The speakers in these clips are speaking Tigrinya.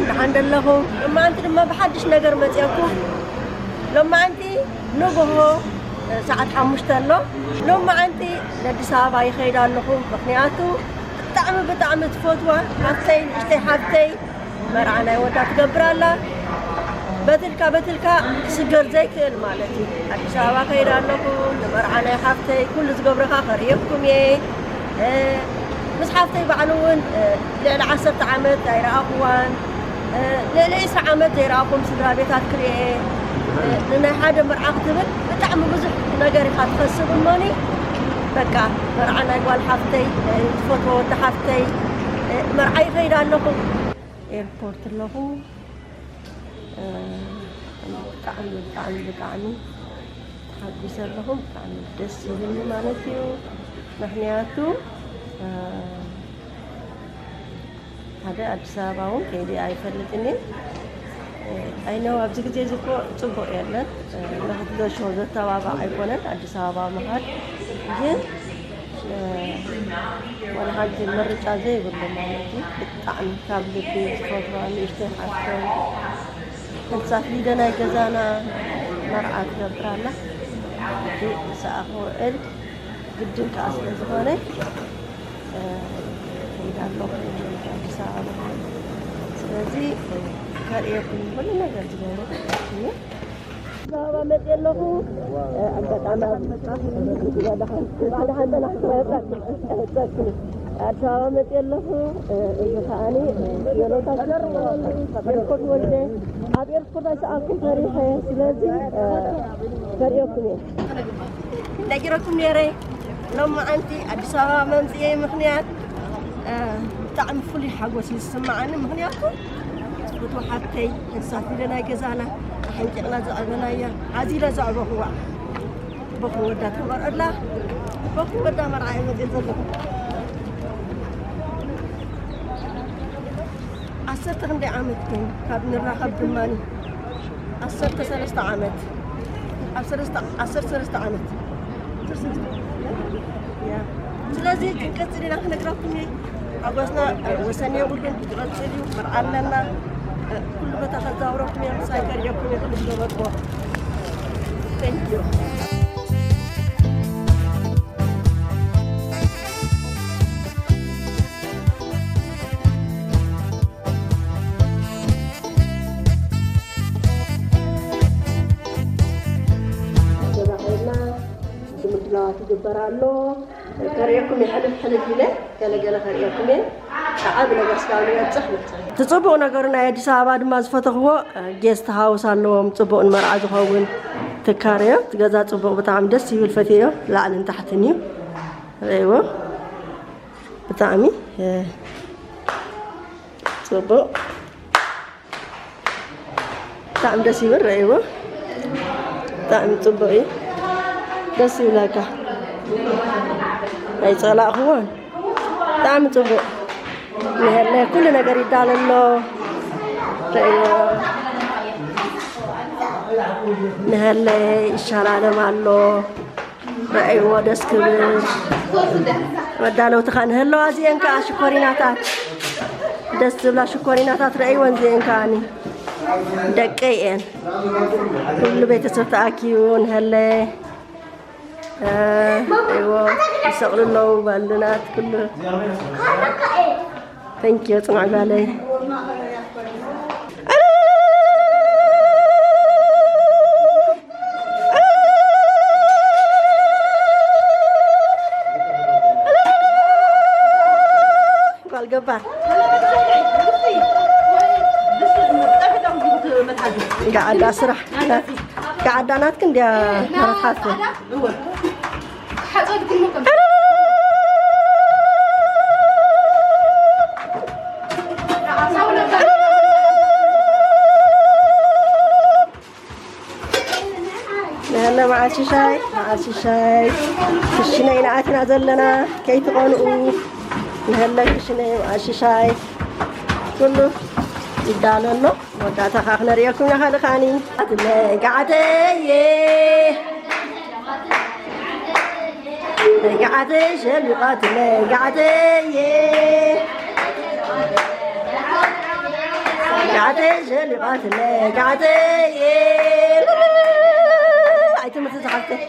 ደሓን ደለኹ። ሎማዓንቲ ድማ ብሓድሽ ነገር መፅአኩ። ሎማዓንቲ ንግሆ ሰዓት ሓሙሽተ ኣሎ። ሎማዓንቲ ንኣዲስ ኣበባ ይኸይድ ኣለኹ። ምኽንያቱ ብጣዕሚ ብጣዕሚ ትፈትዋ ሓፍተይ፣ ንእሽተይ ሓፍተይ መርዓ ናይ ወዳ ትገብር ኣላ። በትልካ በትልካ ክስገር ዘይክእል ማለት እዩ። ኣዲስ ኣበባ ከይድ ኣለኹ። ንመርዓ ናይ ሓፍተይ ኩሉ ዝገብረኻ ከርእየኩም እየ። እ፣ ምስ ሓፍተይ ባዕሉ እውን፣ እ፣ ልዕሊ ዓሰርተ ዓመት ኣይረኣኹዋን። እ፣ ልዕሊ ዕስራ ዓመት ዘይረኣኹም ስድራ ቤታት ክርእየ። እ፣ ንናይ ሓደ መርዓ ክትብል ብጣዕሚ ብዙሕ ነገር ኢኻ ትኸስብ እሞኒ። በቃ መርዓ ናይ ጓል ሓፍተይ፣ እ፣ ዝፈትዎ ወዲ ሓፍተይ፣ እ፣ መርዓ ይኸይድ ኣለኹ። ኤርፖርት ኣለኹ። እ፣ ብጣዕሚ፣ ብጣዕሚ፣ ብጣዕሚ ተሓጒሰ ኣለኹ። ብጣዕሚ ደስ ይብልኒ ማለት እዩ። ምኽንያቱ፣ እ፣ ሓደ ኣዲስ ኣበባ እውን ከይደ ኣይፈልጥን እየ። እ፣ ኣይነው ኣብዚ ግዜ እዚ እኮ ጽቡቕ የለን። እ፣ ንኽትገሾ ዘተባባዕ ኣይኮነን ኣዲስ ኣበባ ምኻድ። ግን፣ እ፣ ዋላ ሓንቲ ምርጫ ዘይብሉ ማለት እዩ። ብጣዕሚ ካብ ልቢ ዝፈትዋ ንእሽተይ ሓፍተይ፣ ሕንሳት ሊደ ናይ ገዛና መርዓ ትገብር ኣላ። ሕጂ ንስኣ ክውዕል ግድን ከኣ ስለ ዝኾነ፣ እ፣ ከይደ ኣለኹ ኣዲስ ኣበባ። ስለዚ፣ እ፣ ከርእየኩም ኩሉ ነገር ዝገብሩ እዩ። ኣዲስ ኣበባ መፅየ ኣለኹ። ኣጋጣሚ ኣብ ደሓን፣ ደሓን ደህና ክትመፅእ ኣዲስ ኣበባ መፅየ ኣለኹ። እዚ ከዓኒ ሜሮን ኤርፖርት ወልደ፣ ኣብ ኤርፖርት ኣይሰኣንኩን ፈሪሐ። ስለዚ ከርእየኩም እየ። ነጊረኩም ነይረ። ሎማዓንቲ ኣዲስ ኣበባ መምፅኤ ምኽንያት፣ እ፣ ብጣዕሚ ፍሉይ ሓጎስ እዩ ዝስምዓኒ። ምኽንያቱ ትፈትዋ ሓብተይ፣ ሕንሳት ኢለ ናይ ገዛና ኣሕንቂቕና ዘዕበናያ፣ ሓዚለ ዘዕበኹዋ፣ በኹሪ ወዳ ተመርዐላ፣ በኹሪ ወዳ መርዓ እየ መፅእ ዘለኹ። ዓሰርተ ክንደይ ዓመት ኮይኑ ካብ ንራኸብ ድማኒ፣ ዓሰርተ ሰለስተ ዓመት፣ ኣብ ሰለስተ፣ ዓሰርተ ሰለስተ ዓመት። ያ። ስለዚ ክንቀጽል ኢና፣ ክነግራኩም እየ። ሓጎስና ወሰን የብሉን፣ ክቐጽል እዩ። መርዓ ኣለና። ኩሉ ቦታ ከዛውረኩም እየ፣ ምሳይ ከርእየኩም እየ፣ ኩሉ ዝገበርኩዎ። Thank you። ገዛ ኮይና፣ እዚ ምድላዋት ይግበር ኣሎ። ከርእየኩም እየ፣ ሕልፍ ሕልፍ ኢለ ገለ ገለ ከርእየኩም እየ። ከዓ ብነገር ስጋብ ንበፅሕ ንብፅሕ። እቲ ፅቡቕ ነገሩ ናይ ኣዲስ ኣበባ ድማ ዝፈተኽዎ ጌስት ሃውስ ኣለዎም፣ ፅቡቕ ንመርዓ ዝኸውን ትካረዮ። እቲ ገዛ ፅቡቕ፣ ብጣዕሚ ደስ ይብል፣ ፈትየዮ። ላዕልን ታሕትን እዩ፣ ርእይዎ። ብጣዕሚ፣ እ፣ ፅቡቕ። ብጣዕሚ ደስ ይብል፣ ረእይዎ። ብጣዕሚ ጽቡቕ እዩ። ደስ ይብለካ። ኣይጸላእኽዎን። ብጣዕሚ ጽቡቕ። ንሀለ ኩሉ ነገር ይዳሎ ኣሎ። ረእይዎ። ንሀለ ይሸላለም ኣሎ። ረኣይዎ፣ ደስ ክብል መዳለውትኻ። ንሀለዋ እዚአን ከኣ ሽኮሪናታት፣ ደስ ዝብላ ሽኮሪናታት ረኣይወን። እዚአን ከኣኒ ደቀይ እየን። ኩሉ ቤተሰብ ተኣኪቡ ንሀለ፣ እ፣ ረኣይዎ፣ ይሰቕሉ ኣለዉ ባልናት ኩሉ። Thank you፣ ጽናዕ ጓለይ። ጓል ገባር። ገዓዳ ስራሕ። ገዓዳ ናትክ እንድያ መረትሓት። ንሀለ መዓል ሽሻይ፣ መዓል ሽሻይ። ክሽነ ኢና ኣቲና ዘለና፣ ከይትቐንኡ። ንሀለ ክሽነ መዓል ሽሻይ። ኩሉ ይዳሎ ኣሎ። መወዳእታ ኸዓ ክነርእየኩም ኢና ካልእ ከዓኒ። ገዓተየ፣ ገዓተየ ሸሚቓትለ፣ ገዓተየ። ጋዕተይ ሸሊቓትለይ ጋዕተይ ኣይትምርሲ ዝሓፍተይ።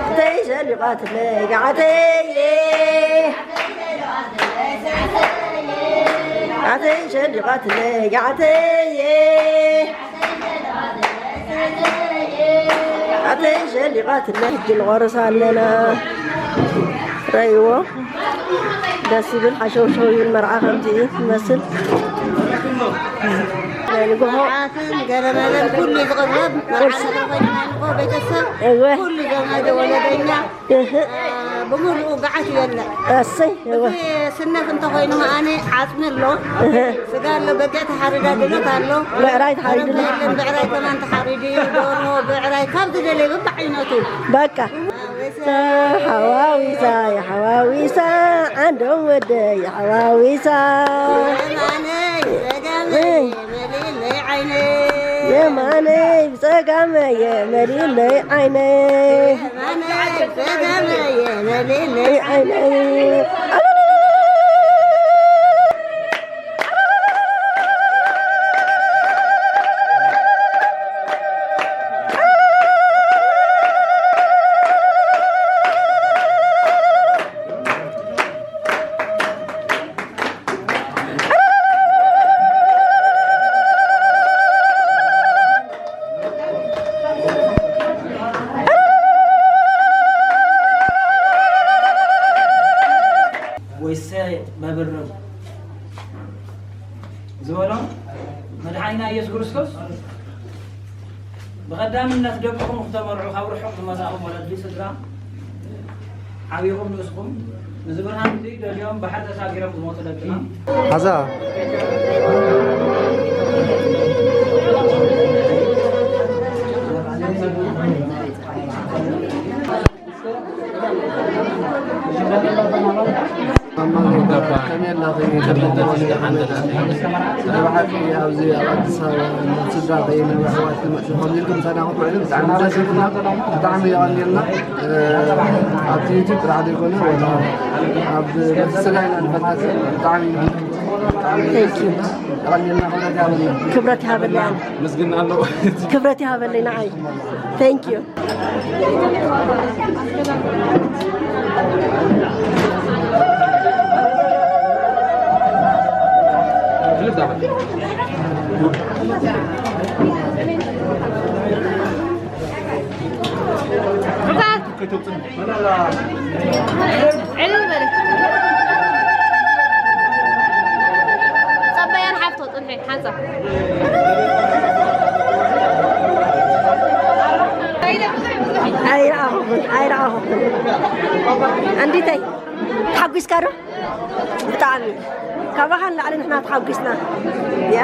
ጋዕተይ ሸሊቓትለይ ጋዕተይ ጋዕተይ ሸሊቓትለይ ጋዕተይ ኣተይ ሸሊቓትለይ ሕጂ ንቆርስ ኣለና። ረይዎ ደስ ይብል ሓሸውሸው ይብል መርዓ ከምዚ እዩ ይመስል። ናይ ንግሆ መርዓትን ገለመለን ኩሉ ዝቕረብ መርዓ ቁርሲ። ተኾይኑ ናይ ንግሆ ቤተሰብ እወ። ኩሉ ዘመድ ወለደኛ እህ። ብምሉኡ ገዓት ይበልዕ። እሰይ፣ እወ። እዚ ስነፍ እንተኾይኑ መኣነ ዓፅሚ ኣሎ፣ እህ። ስጋ ኣሎ፣ በጊዕ ተሓሪዳ ድሎት ኣሎ። ብዕራይ ተሓሪዱ ኣሎ። የለን፣ ብዕራይ ከማን ተሓሪዱ እዩ፣ ደርሆ፣ ብዕራይ ካብ ዝደለየ በብዓይነቱ። በቃ። ሓዋዊሳ፣ የሓዋዊሳ፣ ዓንዶም ወደይ የሓዋዊሳ። የማነይ ጸጋመይ፣ የማነይ ብጸጋመየ መሊለይ ዓይነይ። ወይሰ መብርም ዝበሎ መድሓኒና ኢየሱስ ክርስቶስ ብቐዳምነት ደቅኹም ክተመርዑ ካብ ርሑቕ ዝመጻእኹም ወለዲ ስድራ ዓቢኹም ንእስኹም ንዚ ብርሃን እዚ ደልዮም ባሕሪ ተሳጊሮም ዝመጹ ደቅና ሓዛ ከመይ ኣለኺ? ከመይ ኣለኺ? ብሓቂ ኣብዚ ኣብ ኣዲስ ኣበባ ስድራ ከይነ ኣሕዋት ክመጽእ ከምዚ ኢልኩም ምሳና ክትውዕሉ ብጣዕሚ ደስ ይብልና። ብጣዕሚ የቐንየልና። እ፣ ኣብቲ ዩቱብ ጥራሕ ዘይኮነ ወላ ኣብ ስጋ ኢና ንፈልጠኪ። ብጣዕሚ ብጣዕሚ Thank you። የቐንየልና። ክብረት ይሃበልና። ክብረት ይሃበለይ። ምስግና ኣለዎ። ክብረት ይሃበለይ ንዓይ። Thank you። ዕልል በል። ጸበያን ሓፍቶ ጽንሒ ሓንሳብ። ኣይረኣኹኹን፣ ኣይረኣኹኹን። ኣንዲተይ፣ ተሓጒስካ ዶ? ብጣዕሚ። ካባኻ ንላዕሊ ንሕና ተሓጒስና። ያ።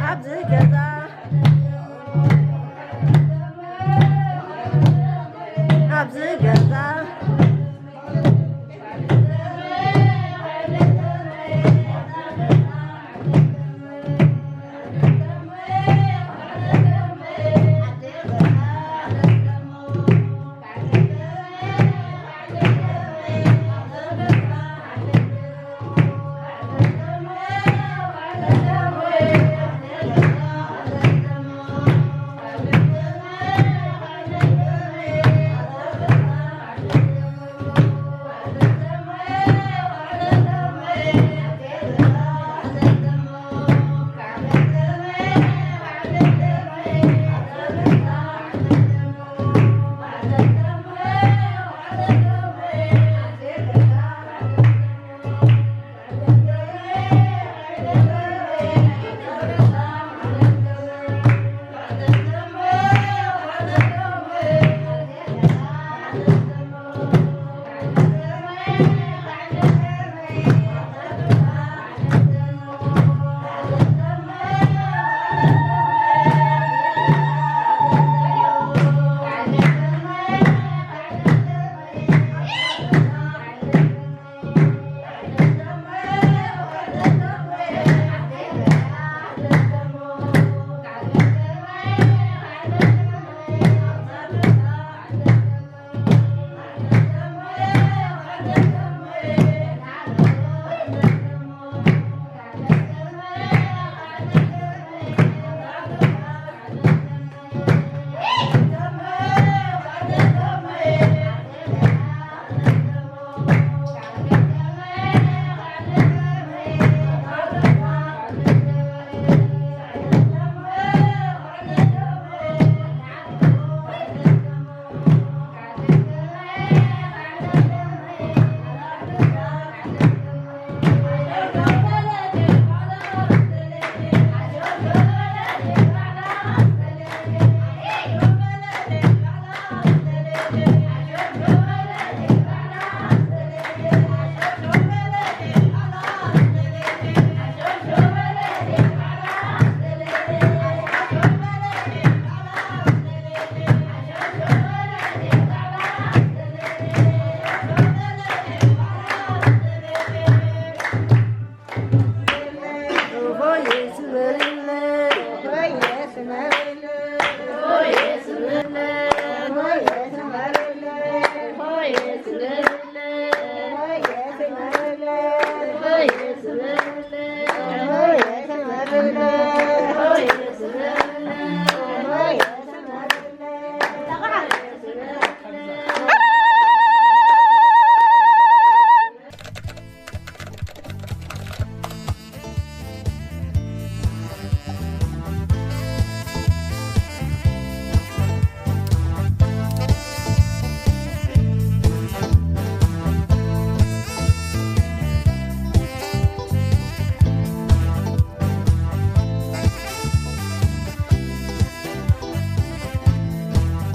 ኣብዚ ገዛ፣ ኣብዚ ገዛ